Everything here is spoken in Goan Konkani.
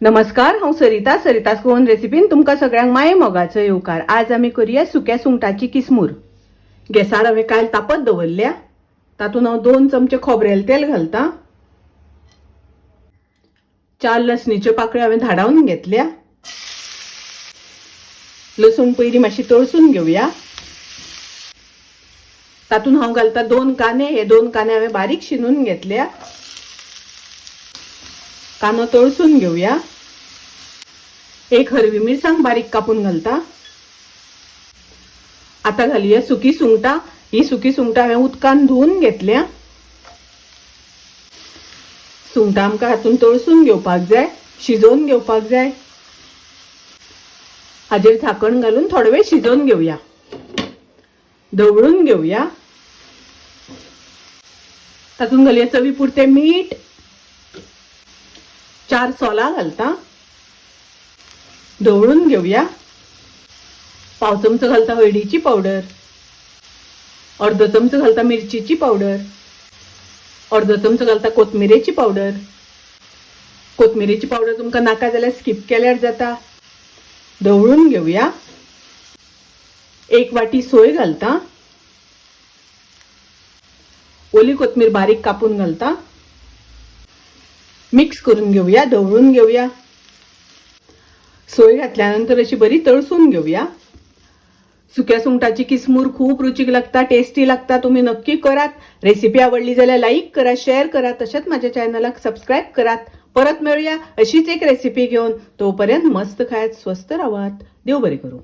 नमस्कार, हांव सरिता. सरितास गोवन रेसिपीन तुमकां सगळ्यांक माये मोगाचो येवकार. आज आमी करुया सुक्या सुंगटाची किसमूर. गॅसार हांवें कायल तापत दवरल्या. तातूंत हांव 2 चमचे खोबरेल तेल घालता. 4 लसणीच्यो पाकळ्यो हांवें धाडावन घेतल्या. लसूण पयलीं मातशी तळसून घेवया. तातूंत हांव घालता 2 कांदे. हे 2 कांदे हांवें बारीक शिनून घेतल्या. कांदो तळसून घेवया. 1 हरवी मिरसांग बारीक कापून घालता. आता घालूया सुकी सुंगटां. ही सुकी सुंगटां हांवें उदकान धुवन घेतल्या. सुंगटां आमकां हातून तळसून घेवपाक जाय, शिजोवन घेवपाक जाय. हाजेर झाकण घालून थोडो वेळ शिजोवन घेवया. धवळून घेवया. तातूंत घालया चवी पुरतें मीठ. 4 सोलां घालता. धवळून घेवया. 1/4 चमचो घालता हळदीची पावडर. 1/2 चमचो घालता मिरचीची पावडर. 1/2 चमचो घालता कोथमिरेची पावडर. कोथमिरेची पावडर तुमकां नाका जाल्यार स्कीप केल्यार जाता. धवळून घेवया. 1 वाटी सोय घालता. ओली कोथमीर बारीक कापून घालता. मिक्स करून घेवया, धवळून घेवया. सोय घातल्या नंतर अशी बरी तळसून घेवया. सुक्या सुंगटाची किसमूर खूप रुचीक लागता, टेस्टी लागता. तुम्ही नक्की करात. रेसिपी आवडली जाल्यार लाईक करा, शेअर करा, तशेंच माझ्या चॅनलाक सबस्क्राईब करात. परत मेळूया अशीच एक रेसिपी घेवन. तोपर्यंत मस्त खायात, स्वस्थ रावात. देव बरें करूं.